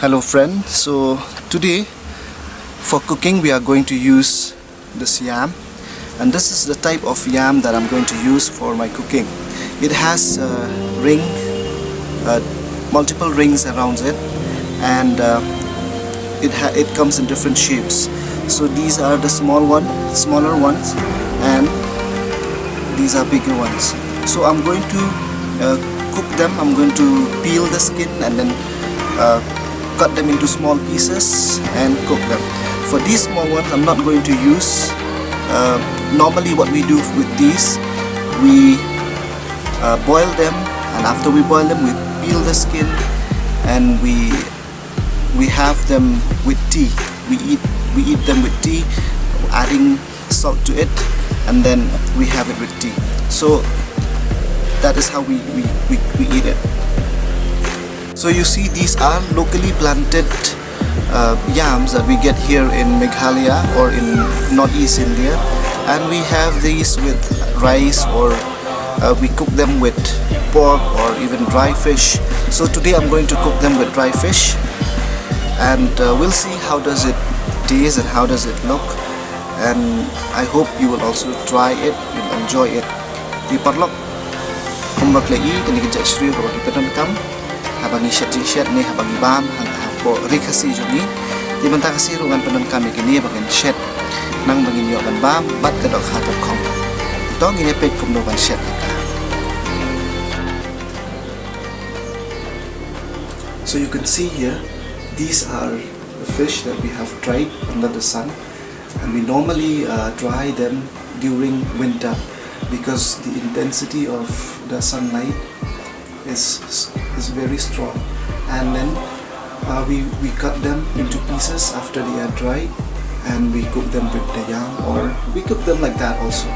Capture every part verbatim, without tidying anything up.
Hello friend, so today for cooking we are going to use this yam, and this is the type of yam that I'm going to use for my cooking. It has a ring, uh, multiple rings around it, and uh, it, ha it comes in different shapes. So these are the small one, smaller ones, and these are bigger ones. So I'm going to uh, cook them. I'm going to peel the skin and then uh, cut them into small pieces and cook them. For these small ones, I'm not going to use. Uh, normally, what we do with these, we uh, boil them, and after we boil them, we peel the skin, and we we have them with tea. We eat we eat them with tea, adding salt to it, and then we have it with tea. So that is how we, we, we, we eat it. So you see, these are locally planted uh, yams that we get here in Meghalaya or in northeast India, and we have these with rice, or uh, we cook them with pork or even dry fish. So today I'm going to cook them with dry fish, and uh, we'll see how does it taste and how does it look, and I hope you will also try it and enjoy it. Te paralok, kumba khlei i, kane ka jait shriew kaba ngi pyndonkam haba ngi shet jingshet ne haba ngi bam ha, hapoh ri Khasi jong ngi. Te mynta ka sngi ruh ngan pyndonkam ïa kine ba ngin shet, nang ba ngin ïoh ban bam bad ka dohkha tyrkhong. To ngin ïa peit kumno ban shet ïa ka. So you can see here, these are the fish that we have dried under the sun, and we normally uh, dry them during winter because the intensity of the sunlight is is very strong. And then uh, we we cut them into pieces after they are dried, and we cook them with the yam, or we cook them like that also.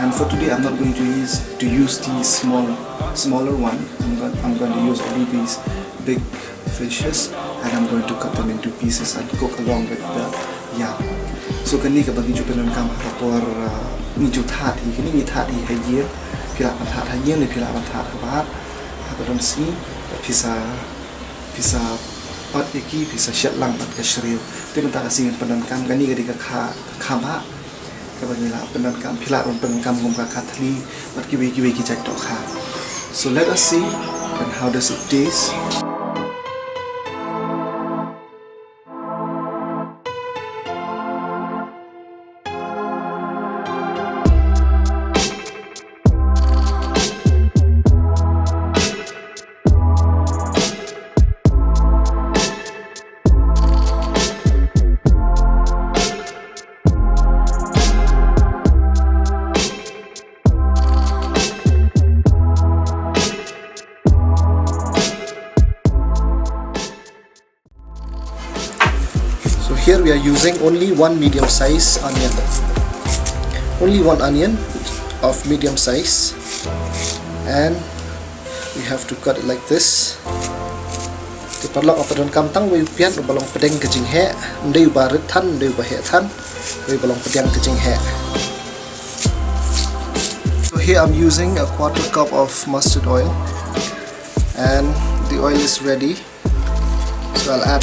And for today, I'm not going to use to use these small smaller one. I'm going, I'm going to use only these big fishes, and I'm going to cut them into pieces and cook along with the yam. So kane kaba ngi ju pyndonkam ha ka por uh, ngi ju thad hi, kane ngi thad hi ha ïing. Phi lah ban thad ha ïing ne phi lah ban thad ha bahad, ha ka don sngi, phi sa phi sa pat ïa ki, phi sa shet lang bad ka shriew. Te mynta ka sngi ngan pyndonkam kane, ka dei ka kha, ka kha bah kaba ngi lah pyndonkam, phi lah ban pyndonkam kum ka kha thli bad kiwei kiwei ki jait dohkha. So let us see and how does it taste. So here we are using only one medium size onion. Only one onion of medium size. And we have to cut it like this. Te paralok, nga pyndonkam tang uwei u piat uba long pdeng ka jingheh, ym dei uba rit than, ym dei uba heh than, uwei uba long pdeng ka jingheh. So here I'm using a quarter cup of mustard oil, and the oil is ready. So I'll add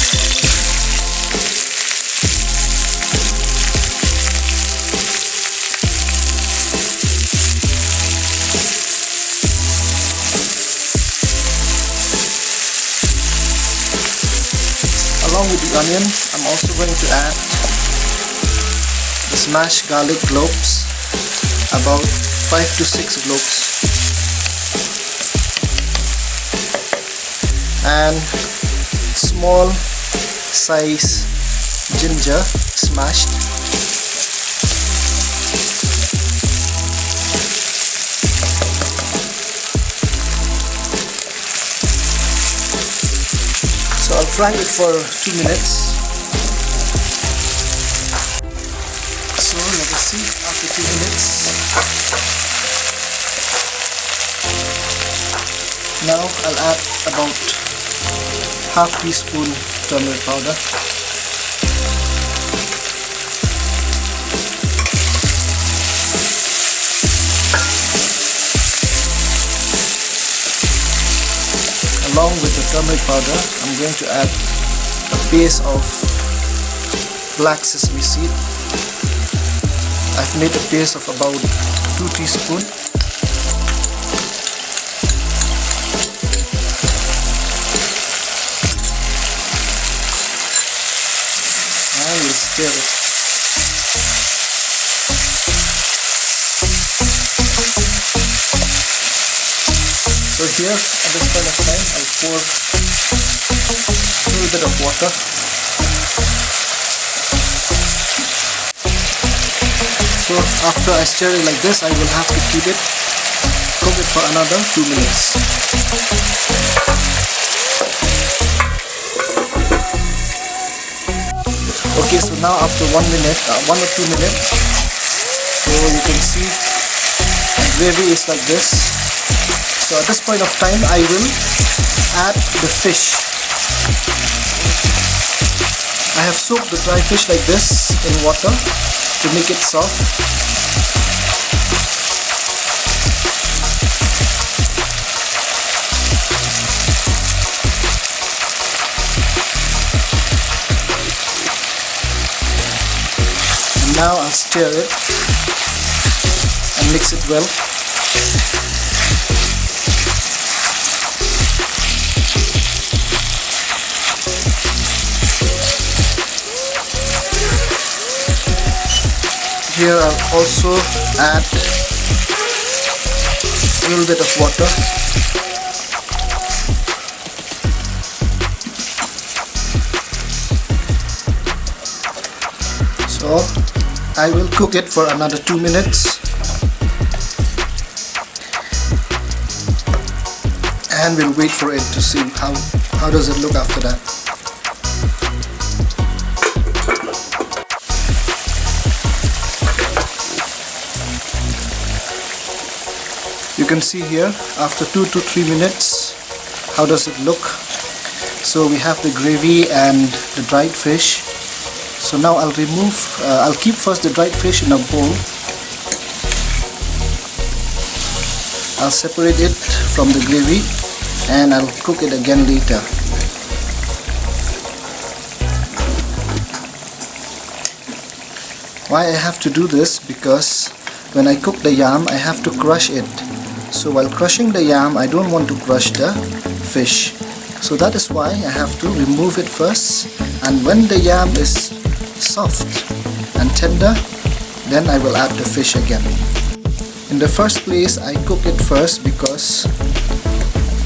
Along with the onion, I'm also going to add the smashed garlic cloves, about five to six cloves, and small size ginger smashed. So I'll fry it for two minutes. So let us see after two minutes. Now I'll add about half teaspoon turmeric powder. Along with the turmeric powder, I'm going to add A paste of black sesame seed. I've made a paste of about two teaspoon. And we'll stir it. So here, at this point of time, I'll pour a little bit of water. So after I stir it like this, I will have to keep it, cook it for another two minutes. Okay, so now after one minute, uh, one or two minutes, so you can see the gravy is like this. So at this point of time, I will add the fish. I have soaked the dry fish like this in water to make it soft. And now I'll stir it and mix it well. Here I'll also add a little bit of water. So I will cook it for another two minutes, and we'll wait for it to see how, how does it look after that. You can see here, after two to three minutes, how does it look? So we have the gravy and the dried fish. So now I'll remove, uh, I'll keep first the dried fish in a bowl. I'll separate it from the gravy and I'll cook it again later. Why I have to do this? Because when I cook the yam, I have to crush it. So while crushing the yam, I don't want to crush the fish. So that is why I have to remove it first. And when the yam is soft and tender, then I will add the fish again. In the first place, I cook it first because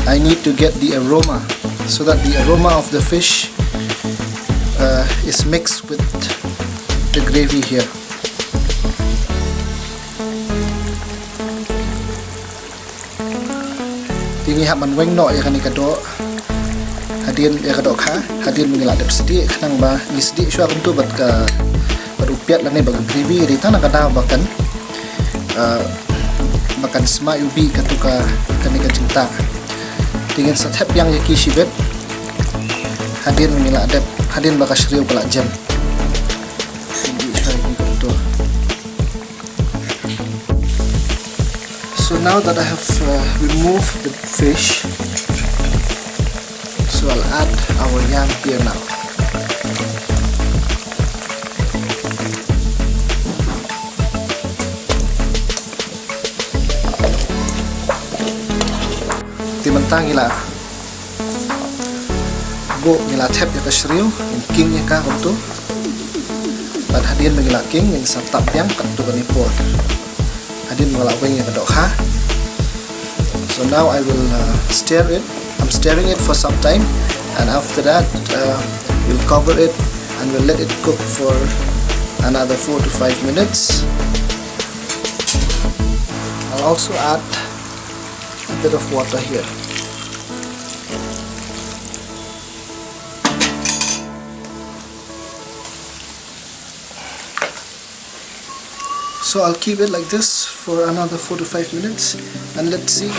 I need to get the aroma, so that the aroma of the fish, uh, is mixed with the gravy here. Te ngi hap ban weng noh ïa kane ka doh hadien, ïa ka dohkha, hadien ba ngi la dep sdieh, khnang ba ngi sdieh shuwa kumto bad ka, bad u piat lane bad ka gravy, ka dei tang na ka daw ba kan, ah, ba kan sma ïa u bih kato ka, kane ka jingtah. Te ngin sa thep biang ïa ki shibit hadien ba ngi la dep, hadien ba ka shriew ka la jem. Ngin ïa shuwa ïa ki kumto. So now that I have, uh, removed the fish, so I'll add our yam here now. Te mynta ngi la buh, ngi la thep ïa ka shriew, ngin king ïa ka kumto. Bad hadien ba ngi la king, ngin sa tap biang katto katne por hadien ba ngi la weng ïa ka dohkha. So now I will, uh, stir it. I'm stirring it for some time, and after that, uh, we'll cover it and we'll let it cook for another four to five minutes. I'll also add a bit of water here. So I'll keep it like this for another four to five minutes, and let's see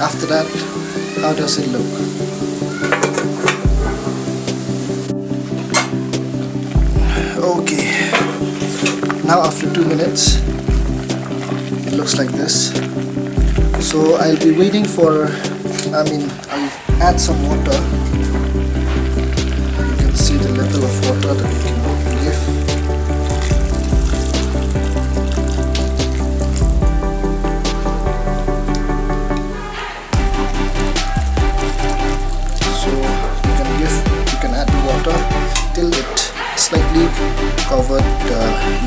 after that how does it look. Okay, now after two minutes, it looks like this. So I'll be waiting for, I mean, I'll add some water. You can see The level of water that you can give. So you can give, you can add water till it slightly covered the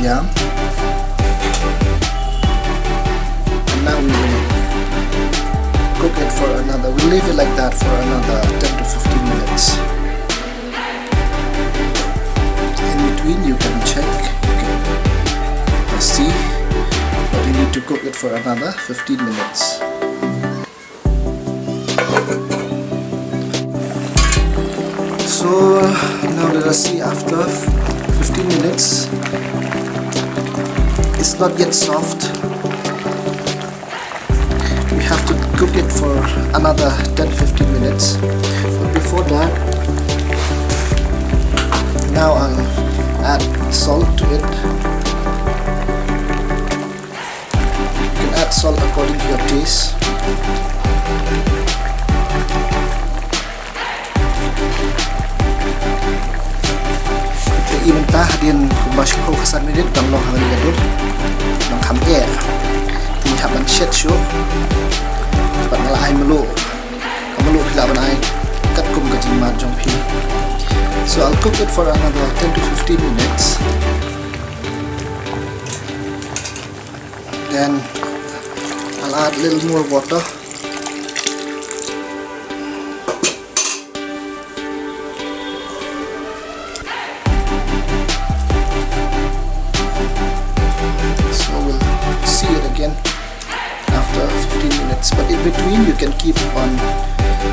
yam. And now we will cook it for another, we'll leave it like that for another ten to fifteen minutes. In between, you can check, you can, uh, see, but you need to cook it for another fifteen minutes. So now let us see, after fifteen minutes, it's not yet soft. We have to cook it for another ten fifteen minutes. But before that, now I'll add salt to it. You can add salt according to your taste. Te i mynta hadien kumba shiphew ka san minit, dang long hangne ka dur, dang kham eh. Ngi hap ban shet shuh. Bad nga la ai mluh. Ka mluh phi lah ban ai katkum ka jingmad jong phi. So I'll cook it for another ten to fifteen minutes. Then I'll add a little more water. So we'll see it again after fifteen minutes. But in between, you can keep on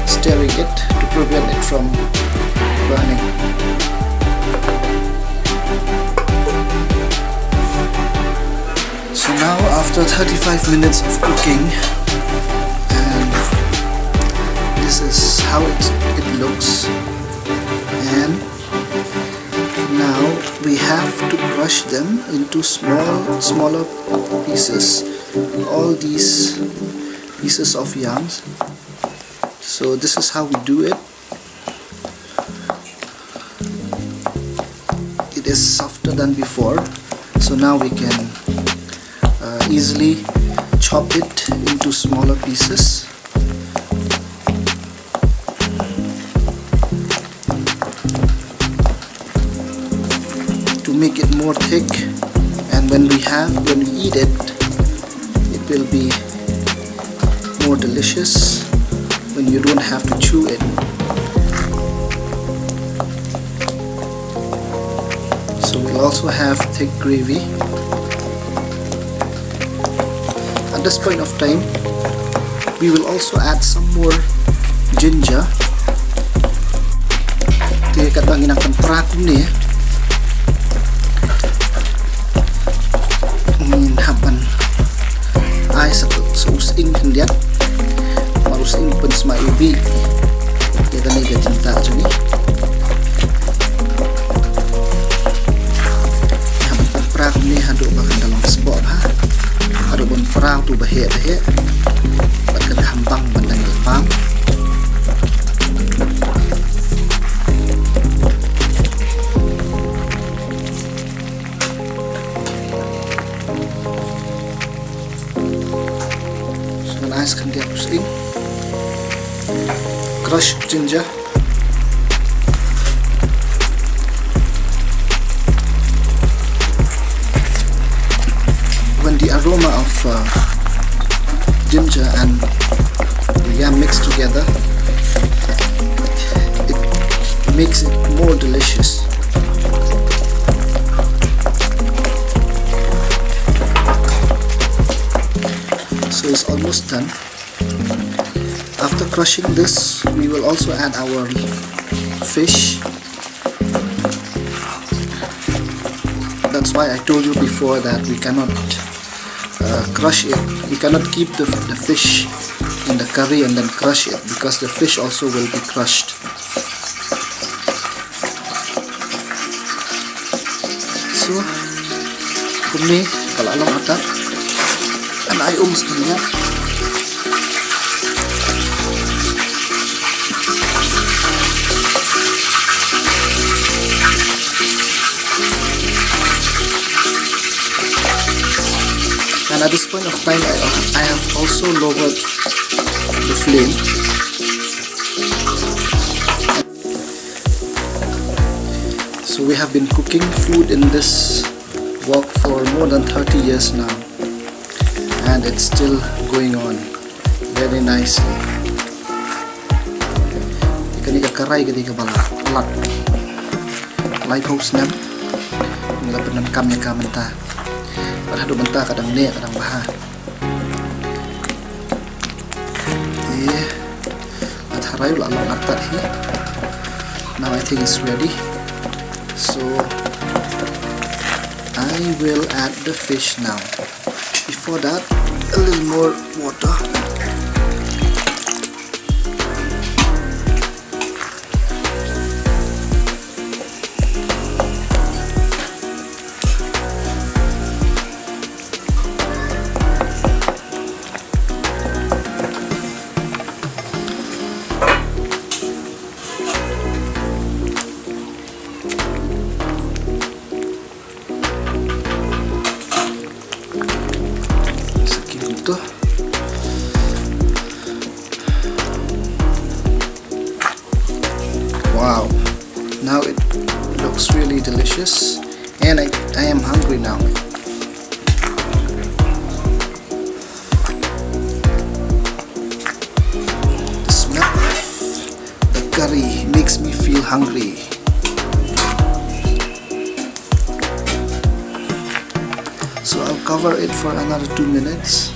stirring it to prevent it from burning. So now, after thirty-five minutes of cooking, and this is how it, it looks. And now we have to crush them into small, smaller pieces. All these pieces of yams. So this is how we do it. It is softer than before, so now we can, uh, easily chop it into smaller pieces. To make it more thick, and when we have, when we eat it, it will be more delicious when you don't have to chew it. So we'll also have thick gravy. At this point of time, we will also add some more ginger. Te katba ngi nang pynpra kumne, ngin hap ban ai sa, sa u sying khyndiat. Namar u sying u pynsmai u bih ïa kane ka jingtah jong ngi. Ngi hap ban pynpra kumne haduh ba kan da long sboh bha, haduh ban pra uto ba heh ba heh bad kan kham bang ban da ngi bang. So ngan ai sa khyndiat u sying. Crush ginger. When the aroma of, uh, ginger and the yam mix together, it makes it more delicious. So it's almost done. After crushing this, we will also add our fish. That's why I told you before that we cannot, uh, crush it. We cannot keep the, the fish in the curry and then crush it, because the fish also will be crushed. So kumne ka la long atat. Ngan ai um sa khyndiat. At this point of time, I, I have also lowered the flame. So we have been cooking food in this wok for more than thirty years now, and it's still going on very nicely. Kane ka karai kane kaba la lat laiphew snem, ngi la pyndonkam ïa ka mynta. Bad haduh mynta ka dang neh, ka dang bha. Ïa, la tharai, la long artat hi. Now I think it's ready. So I will add the fish now. Before that, a little more water. Sa ki guto. Wow, now it looks really delicious, and I, I am hungry now. The smell of the curry makes me feel hungry. So I'll cover it for another two minutes,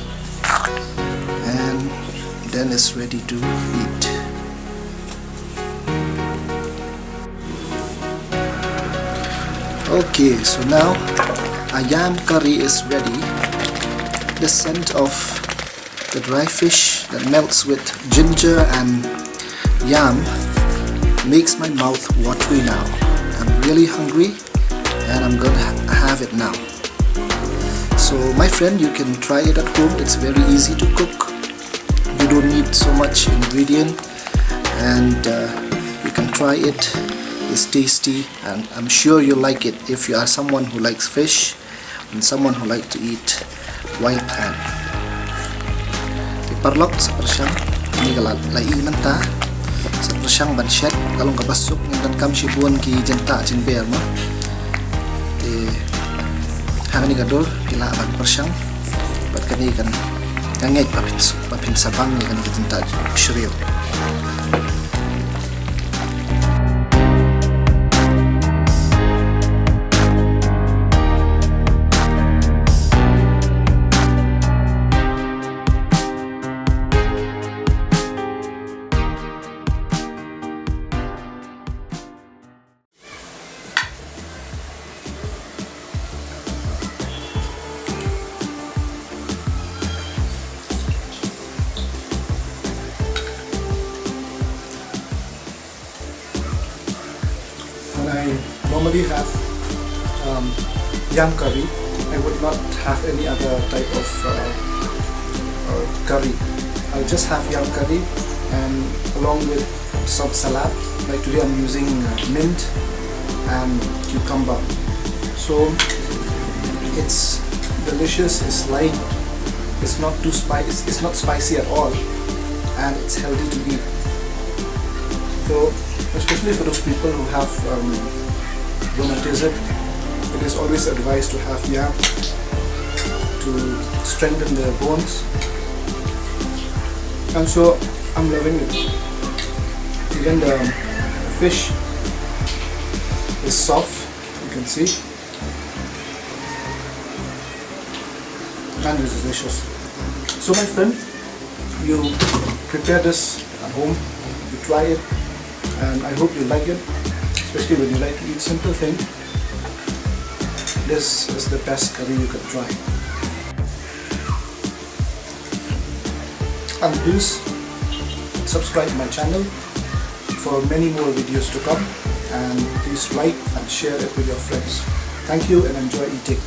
and then it's ready to eat. Okay, so now a yam curry is ready. The scent of the dry fish that melts with ginger and yam makes my mouth watery now. I'm really hungry and I'm gonna ha- have it now. So, my friend, you can try it at home. It's very easy to cook. You don't need so much ingredient, and uh, you can try it. It's tasty, and I'm sure you'll like it if you are someone who likes fish and someone who like to eat wild pan. Te paralok, sa pyrshang, kane ka la, la ih mynta. Sa pyrshang ban shet, ka long kaba suk, ngin donkam shibun ki jyntah jingber mo. Te ha kane ka dur phi lah ban pyrshang. Bad kane kan, ka ngeit ba phin, ba phin sa bang ïa kane ka jyntah shriew. When I normally have um, yam curry, I would not have any other type of uh, uh, curry. I'll just have yam curry and along with some salad. Like today, I'm using uh, mint and cucumber. So it's delicious, it's light, it's not too spicy, it's not spicy at all, and it's healthy to eat. So, especially for those people who have um, rheumatism, it is always advised to have yam to strengthen their bones. And so, I'm loving it. Even the fish is soft, you can see, and it's delicious. So, my friend, you prepare this at home, you try it, and I hope you like it, especially when you like to eat simple thing. This is the best curry you can try. And please subscribe my channel for many more videos to come, and please like and share it with your friends. Thank you and enjoy eating.